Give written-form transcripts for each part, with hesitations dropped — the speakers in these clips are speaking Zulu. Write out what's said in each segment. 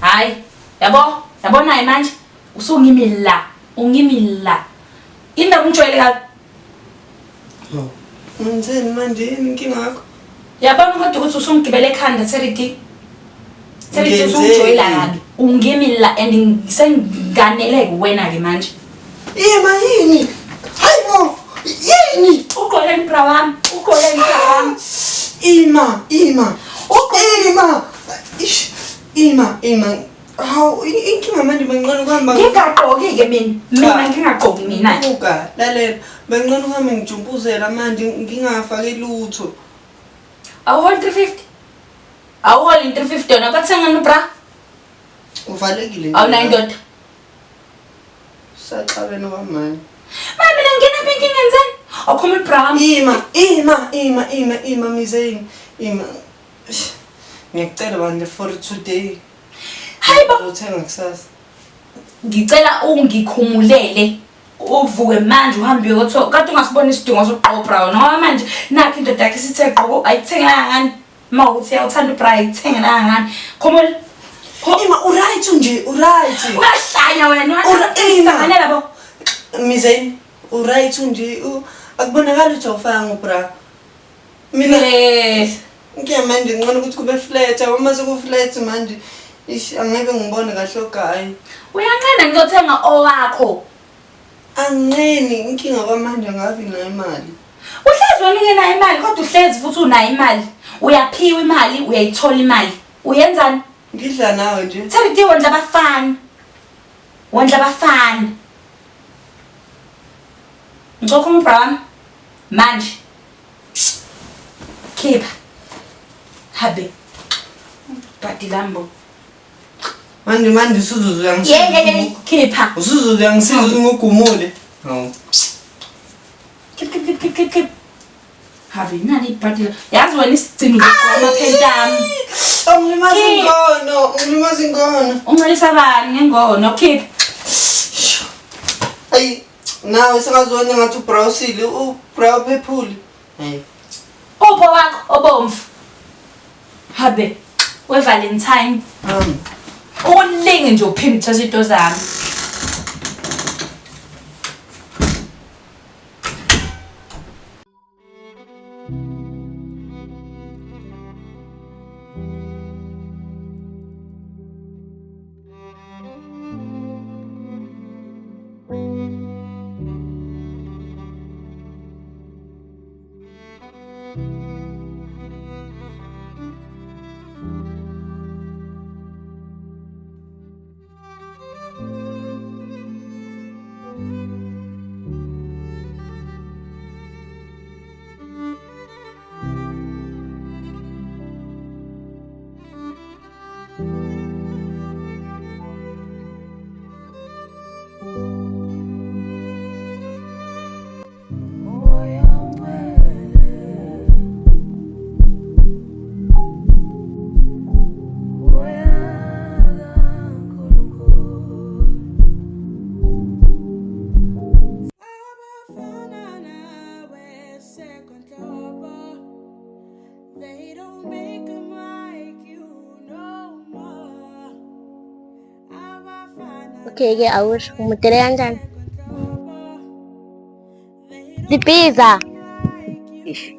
Hayi, yabo, yabona manje usungimi la, ungimi la. Indaba ungijwayele kabi. Hawu. Ngenzeni manje yini inkinga yakho? Yabona kodwa ukuthi usungigibele ekhanda Therity. Therity Ngenzeni? usungijwayela kabi. Ungimi la and sengiganele kuwena ke manje. Ima yini? Hayibo! Yini? Ugqoke ibra wami, ugqoke ibra wami. Ima, ima. Ima. Ish. Ima, ima. Hawu, inkinga manje benqena ukuhamba. Ngingagqoki ke mina. Mina ngingagqoki mina. Buka, lalela. Benqena ukuhamba ngijumpuzela manje ngingafaki lutho. Awuholi 350. Awuholi 350 yona kwathenga nobra. Uvalekile nje. Awunayo indoda. Saxabene kwamanje. Manje mina ngingena phi inkinga ngenzeni? Awukhuluma ibra wami. Ima, ima, ima, ima, ima Mizeni. Ima. Ngiyacela bandla for today. Hayibo. Uzothenga kusasa. Ngicela ungikhumulele uvuke manje uhambe uyotho kade ungasibona isidingo sokugqoka ubra noma manje nakho indoda yakhe isithe gqoko ayithengelanga ngani uma ukuthi uyawuthanda ubra ayithengelanga ngani khumula. Ima uright nje, uright. Uyahlanya wena. Ima. Uyahlanya bo. Mizeni, uright nje. Akubonakali ukuthi awufanga ubra. Mina Yes. Inkinga manje ngcono ukuthi kube flat, uma seku flat manje ish angeke ngibone kahle ogayi. Uyanqena ngizothenga owakho. Anginqeni inkinga kwamanje angabi nayo imali. Uhlezi wena ungenayo imali kodwa uhlezi futhi unayo imali. Uyaphiwa imali, uyayithola imali. Uyenzani? Ngidla nawe nje. Therity wondla abafana. Wondla abafana. Ngicokha ubra wami. Manje. Khipha. Habe. Bhadi lambo. Manje manje usuzuze uyangisiza. Ye ye ye khipha. Usuzuze uyangisiza ukuthi ngigumule. Hawu. Khip khip khip khip khip khip. Habe nani ibhadi. Yazi wena isigcino uzogqoka amaphenti ami. Ungilimaza ingono, ungilimaza ingono. Uncelisa bani ngengono khipha. Ayi, nawe sengazona ngathi ubrowsile, ubrow phephule. Hey. Upho wakho obomvu. Habe we Valentine. Ukulinge nje uphinde uthathe into zami. Okay-ke awusho umudele kanjani? Sibhiza. Ish,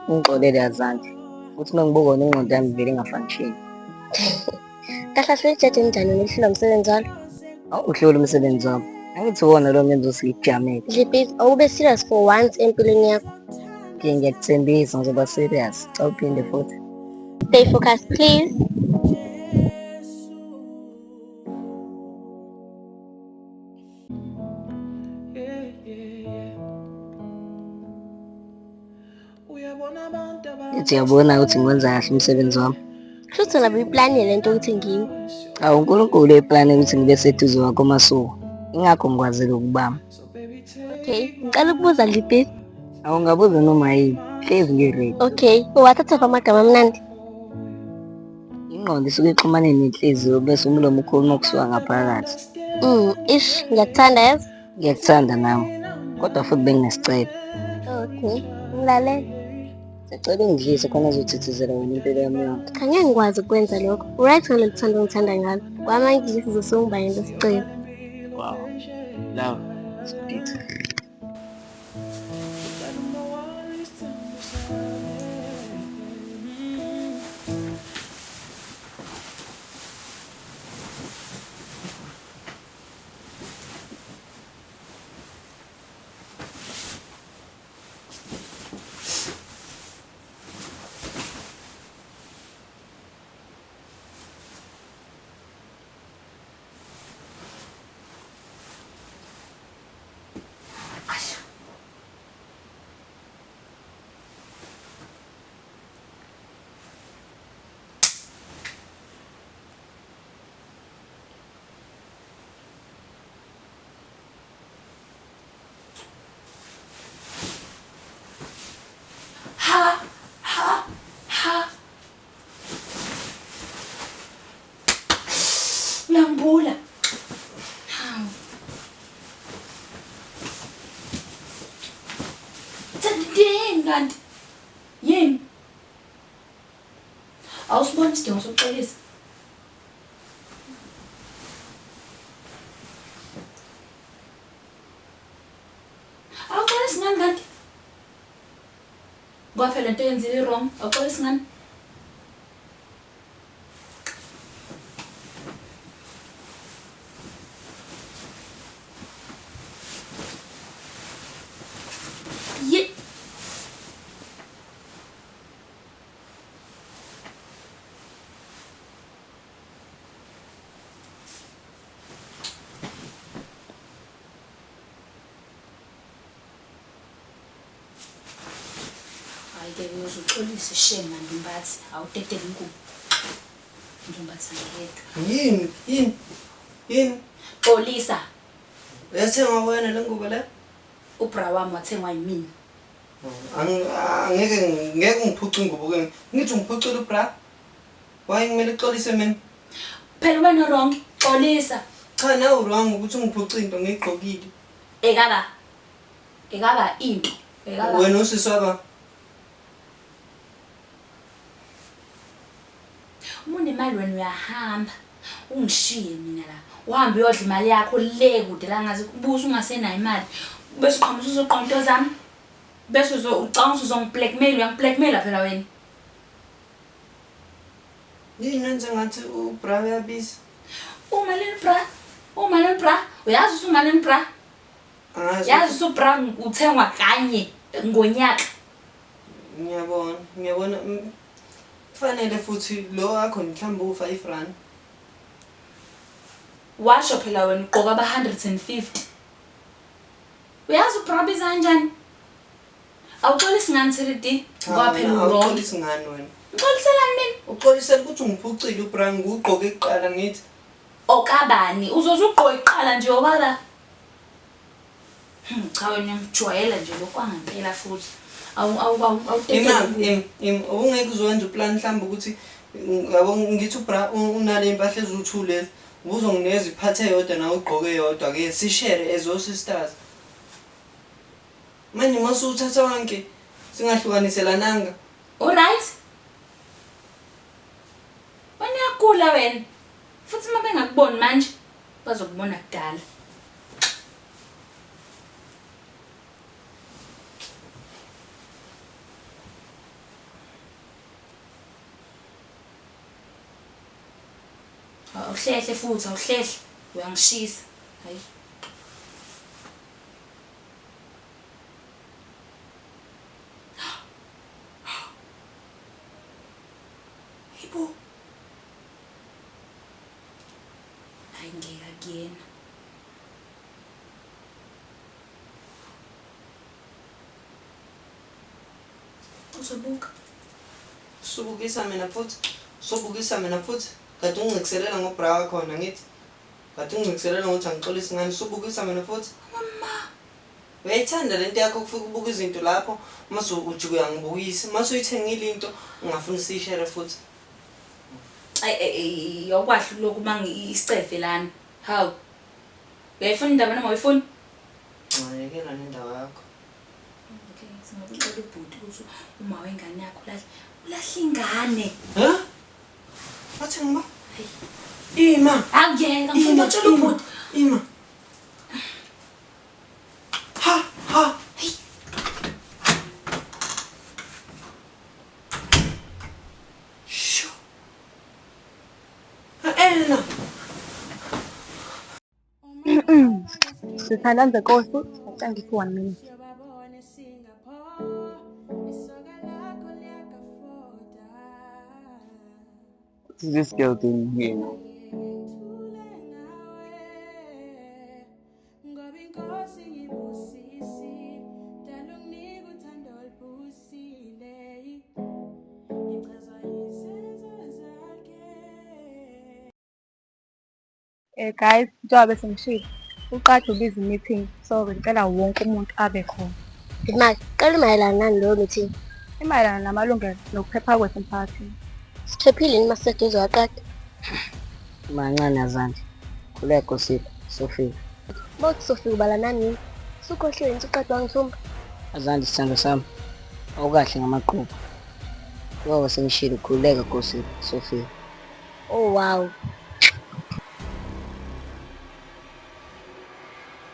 ungixolele Azande. Uthi uma ngibuka wona ingqondo yami vele ingafunctioni. Kahle kahle uyijaji njani wena uhlula umsebenzi walo? Awu uhlula umsebenzi wami. Angithi wona lo ngenza ukuthi ngikujamele. Dlibhiza, awube serious for once empilweni yakho. Ke ngiyakuthembisa ngizoba serious. Cha uphinde futhi. Stay focused please. Ithi uyabona ukuthi ngiwenza kahle umsebenzi wami. Kusho ukuthi wena buyiplani le nto ukuthi ngimi. Awu uNkulunkulu eplane ukuthi ngibe seduze kwakho masuku. Ingakho ngikwazile ukubamba. Okay, ngicela ukubuza Dlibhiza. Awu ngabuza noma yini. Hlezi ngi-ready. Okay, uwathatha phi amagama amnandi? Ingqondo isuke ixhumane nenhliziyo bese umlomo ukhuluma kusuka ngaphakathi. Ish, ngiyakuthanda yazi. Ngiyakuthanda nami. Kodwa futhi benginesicelo. Okay, ngilalela. Siyacela ungidlise khona uzothithizela wena impilo yami yonke. Cha ngeke ngikwazi ukwenza lokho. Right ngalolu thando ongithanda ngalo. Kwamanje ngidlisa uzosungibangela isicelo. Wow. Love is beautiful. Ha ha ha. Uyangibula. Hawu. Yini kanti? Yini? Awusiboni isidingo sokuxolisa? Awuxolisi ngani kanti? Ngoba phela lento oyenzile i-wrong. Awuxolisi ngani? Ye Hayi ke uyoze uxolise shame mandumbathi awudedele ingubo. Ndumbathi ngedwa. Yini? Yini? Yini? Xolisa. Uyathengwa wena le ngubo le? Ubra wami wathengwa yimina. Angeke ngeke ungiphuce ingubo ke. Ngithi ungiphucile ubra. Why kumele uxolise mina? Phela wena wrong. Xolisa. Cha nawe wrong ukuthi ungiphuce into ngiyigqokile. Ekaba. Ekaba into. Ekaba. Wena usisi waba. Uma unemali wena uyahamba. Ungishiye mina la. Uhambe uyodla imali yakho le kude la ngazi ubusa ungasenayo imali. Bese uqhamuka uzoqonda into zami. Bese ucabanga ukuthi uzongi-blackmail, uyangi-blackmail phela wena. Yini wenze ngathi ubra uyabiza? Umalini bra? Umalini bra? Uyazi ukuthi umalini bra? Angazi. Yazi ukuthi ubra uthengwa kanye ngonyaka. Ngiyabona, ngiyabona. Kufanele futhi lo wakho mhlawumbe u-5 rand. Washo phela wena ugqoka aba 150. Uyazi ubra ubiza kanjani? Awuxolisi ngani 3D? Ngoba phela u-wrong. Awuxolisi ngani wena? Ngixoliselani mina? Uxolisela ukuthi ungiphucile ubra ngiwugqoke kuqala ngithi. Okabani? Uzoze ugqoke kuqala nje obaba. Cha wena uyangijwayela nje lokhu kwangempela futhi. Awu awu awu Ima awudedele. im im ubungeke uzowenza uplan mhlawumbe ukuthi yabo ngithi ubra unale impahla eziwu-2 lezi. Ubuzonginikeza iphathe eyodwa nawe ugqoke eyodwa ke sishere as o-sisters. Manje uma usuwuthatha wonke singahlukaniselananga. Alright? Wena uyagula wena. Futhi uma bengakuboni manje bazokubona kudala. Awuhlehle futhi awuhlehle uyangishisa. Hayi. Hayibo. Hayi ngeke akuyena. Uzobuka. Subukisa mina futhi. Subukisa mina futhi. Kade ungincikiselela ngobra wakhona ngithi. Kade ungincikiselela ngokuthi angixolisi ngani. Subukisa mina futhi. Mama. Uyayithanda lento yakho kufika ubuka izinto lapho mase ujike uyangibukisa. Mase uyithengile into ungafuni siyishere futhi. Ayi awukwahle lokhu uma isicefe lana. Hawu. Uyayifuna indaba noma awuyifuni? Cha yekela nendaba yakho. Okay. Ngathi ngoba ucela ubhuti ukuthi uma wengane yakho ulahle ulahle ingane. Ha? Wathi ngiba? Ima. Angiyeka ngifuna ukutshela ubhuti. Ima. Ha ha. Sho. Ena. Sithandanze Nkosi, thank you for one minute. What is this girl doing here now? Guys, njengoba bese ngishilo, uqade ubiza i-meeting, so ngicela wonke umuntu abe khona. Imali, qala imayelana nani leyo meeting? Imayelana namalungelo nokuphepha kwethu emphakathini. Siphephile yini uma siseduze kwaqeda? Mancane Azande. Khuleka Sipho, sofika. Uma uthi sofika ubala nani yini? Usukhohliwe yini usuqeda wangithumba? Azande sithando sami. Awukahle ngamaqupha. Ngoba sengishilo khululeka Nkosipho, sofika. Oh wow.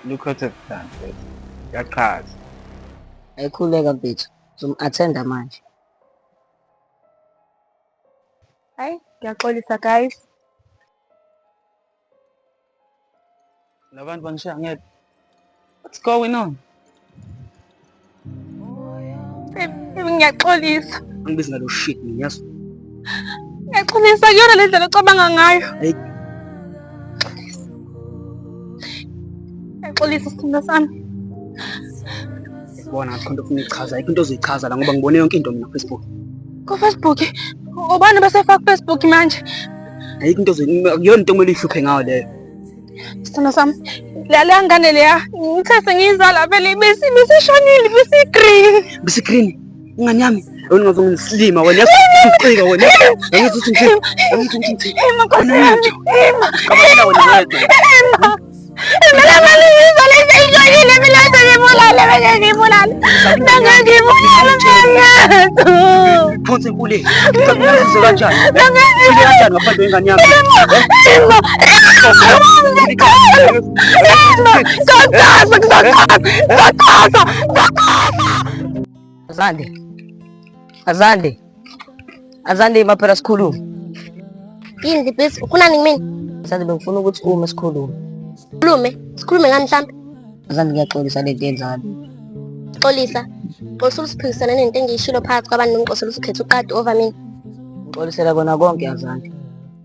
Look what I've done, mfethu. Uyachaza. Ayikhululeka mfethu. Uzom-attenda manje. Hayi, ngiyaxolisa guys. Labantu bangishiya ngedwa. What's going on? Baby, ngiyaxolisa. Angibizi ngalo shit mina yazi. Ngiyaxolisa kuyona le ndlela ocabanga ngayo. Hey. Ngiyaxolisa sithandwa sami. Bona ngathi khona into ofuna uyichaza, ayikho into ozoyichaza la ngoba ngibone yonke into mina ku-Facebook. Ku-Facebook, ubani besefaka ku-Facebook manje? Ayikho into akuyona into okumele uyihluphe ngayo leyo. Sithandwa sami, leya ngane leya, ngithe sengiyizala vele ibisishonile, ibisi-green. Bisi-green, ingane yami. Wena ungaze ungisilima wena yazi ucika wena. Angithi uthi ngithini? Angithi uthi ngithini? Ima Nkosi yami, ima. Cabangela wena wedwa. Ima. Mina mali ngizala isishonile, mina sengibulale, bese ngibulale. Nangangibulale mfethu. Phonse enkule. Ngicabanga sizwe kanjani? Sizwe kanjani ngaphandle kwengane yami? Ima. Ima. Ngizochaza, ngizochaza, ngizochaza. Azande. Azande. Azande ima phela sikhulume. Yini Libhisi, ufunani kumina? Azande bengifuna ukuthi ume sikhulume. Khulume, sikhulume ngani mhlambe? Azande ngiyaxolisa lento eyenzakalayo. Xolisa. Xolisa usiphikisana nento engiyishilo phakathi kwabantu nomxoso usukhetha uqadi over mina. Ngixolisela kona konke Azande.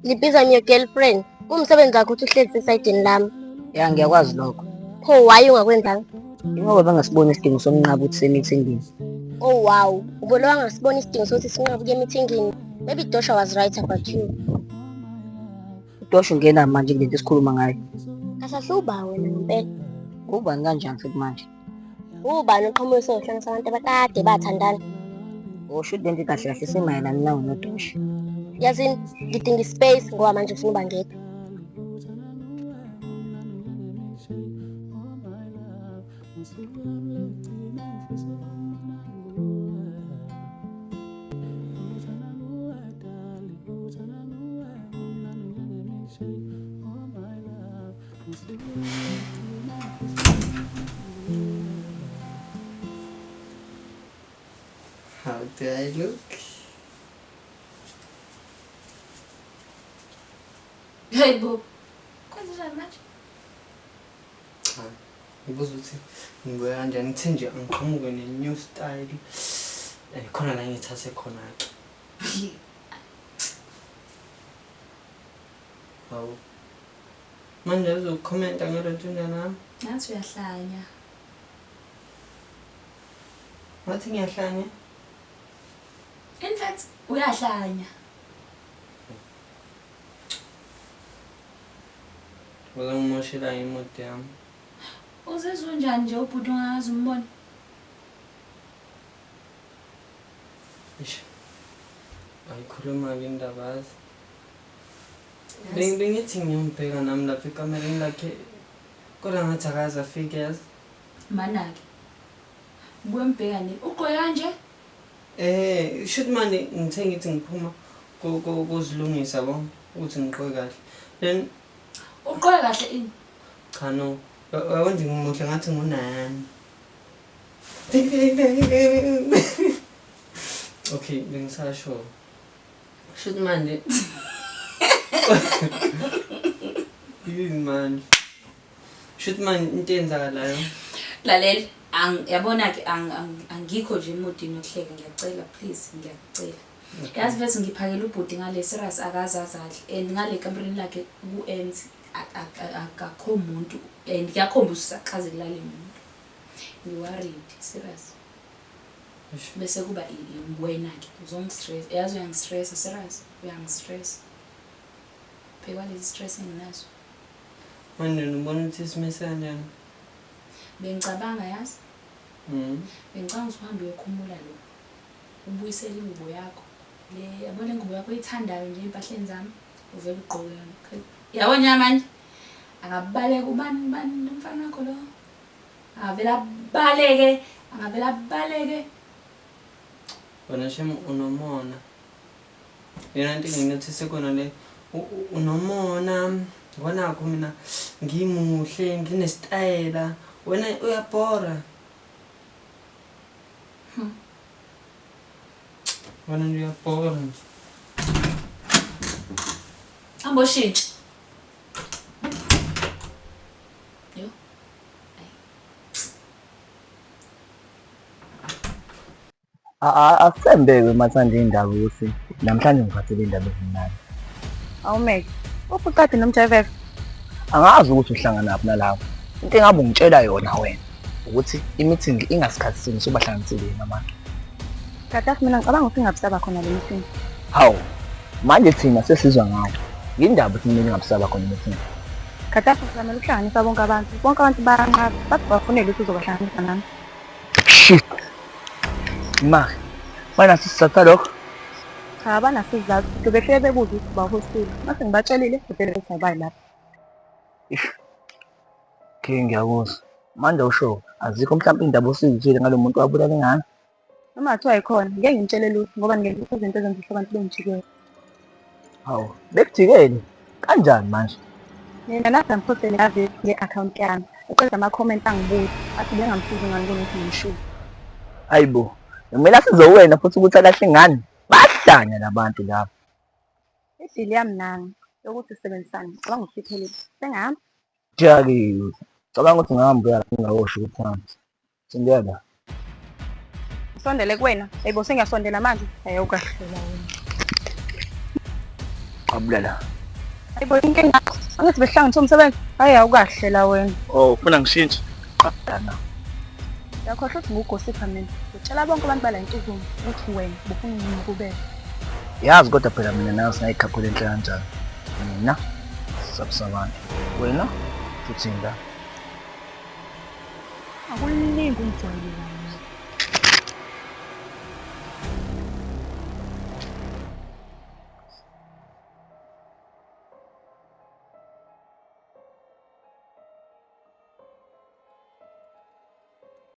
Libhiza, I'm your girlfriend. Kuwumsebenzi wakho ukuthi uhlezi esayidini lami. Ya ngiyakwazi lokho. Pho why ungakwenzanga? Ingoba bangasiboni isidingo somnqaba ukuthi semithingini. Oh wow, ubolo wangasibona isidingo sokuthi sinqabe ukuya emithingini. Maybe Dosha was right about you. Udosha ungena manje kulento esikhuluma ngayo. Kahle uba wena ngempela. Ubani kanjani futhi manje? Ubani oqhamuke sohlanganisa abantu abakade bathandana? Osho lento kahle kahle simayelana nawe noDosha. Yazini, ngidinga ispace ngoba manje ngifuna uba ngedwa. How do I look? Hey bo. Kwenzenjani manje? Cha, ngibuza ukuthi ngibuya kanjani ngithe nje angiqhamuke ne-new style. Khona la ngithathe khona-ke. Hawu. Manje uzokhomenta ngalo nto nami? Ngathi uyahlanya. Ngathi ngiyahlanya. In fact, uyahlanya. Uzongimoshela imoto yami. Uzizwa unjani nje ubhuti ungakaze umbone? Eish. Ayikhuluma-ke indaba yazi. Bengithi ngiyombheka nami lapha ekamereni lakhe kodwa ngathi akaze afike yazi. Mana-ke. Ubuye umbheka nini? Ugqoke kanje? Eh, shuthi manje ngithe ngithi ngiphuma kuzilungisa yabo ukuthi ngiqoke kahle. Then Uqoke kahle ini? Cha no. Uyabona nje ngimuhle ngathi ngunani. Okay, bengisasho. Shuthi manje. Yini manje? Shuthi manje into eyenzakalayo. Lalela, ang yabona ke angikho nje emodini yokuhleka ngiyacela please ngiyakucela. Yazi mfethu ngiphakela ubhuti ngale serious akaze azadle and ngale kamereni lakhe ku empty akakho muntu and kuyakhombisa ukuthi akaze kulale muntu. Ngi worried serious. Bese kuba wena ke uzongistress yazi uyangistress serious uyangistress. Phekwa lezi stress enginaso. Manje wena ubona ukuthi isimise kanjani? Bengicabanga yazi. Bengicabanga ukuthi uhambe uyokhumula lo. Ubuyisele ingubo yakho. Le yabo le ngubo yakho oyithandayo nje ezimpahleni zami uvele ugqoke yona. Yabo nje manje akabaleka ubani ubani umfana wakho lo. Angavele abaleke, angavele abaleke. Wena shem unomona. Yona into enginothise kona le unomona ngoba nakho mina ngimuhle nginesitayela wena uyabhora. Wena nje uyabhora nje. Hamba oshintsha. Yo. Akusembeke mathanda indaba ukuthi namhlanje ngiphathele indaba ezimnandi. Awumeke. Uphi nomjayiveve? Angazi ukuthi uhlanganaphi nalabo. Into engabe ungitshela yona wena ukuthi i-meeting ingasikhathi sini sobahlanganisile yini abantu. Gaddafi mina ngicabanga ukuthi ingabisaba khona le meeting. Hawu, manje thina sesizwa ngayo. Yindaba ukuthi kumele ingabisaba khona i-meeting. Gaddafi uzamela ukuhlanganisa bonke abantu. Bonke abantu bayanqaba. Bathi bafunele ukuthi uzobahlanganisa nami. Shit. Ma, banaso isizathu salokho? Cha, abanaso isizathu. Behlele bebuza ukuthi bahostile. Mase ngibatshelile, bevele bethi abayi lapho. Ish. Okay, ngiyakuzwa. Manje usho, azikho mhlawumbe iy'ndaba osizizwile ngalo muntu owabulala ingane? Noma kuthiwa yikhona, ngeke ngimtshele lutho ngoba ngenza izinto ezenza ukuthi abantu bengijikele. Hawu, bekujikele? Kanjani manje? Mina nathi angiphostele ngavesi nge-akhawunti yami. Uqeda ama-comment angibuza, athi bengamsizi ngani kunokuthi ngimshuke. Hayibo, kumele asize wena futhi ukuthi alahle ingane. Bahlanya labantu laba. Idili yami nami yokuthi sisebenzisane, ngicabanga ukuthi iphelile. Sengihamba? Jakiwe. Cabanga ukuthi ngihamba uya ngingawosho ukuthi hamba. Sindela. Ngisondele kuwena. Hayibo sengiyasondela manje. Hayi ukahlela wena. Qabula la. Hayibo inkinga. Angithi behlanganisa umsebenzi. Hayi awukahlela wena. Oh, ufuna ngishintshe? Qabula la. Uyakhohlwa ukuthi ngugosipha mina. Utshela bonke abantu bala intuzuma ukuthi wena ubufuna ukunqubela. Yazi kodwa phela mina nawe singayikhaphula enhle kanjani. Mina sisabisa abantu. Wena futhi la. Akulingi ungijwayele.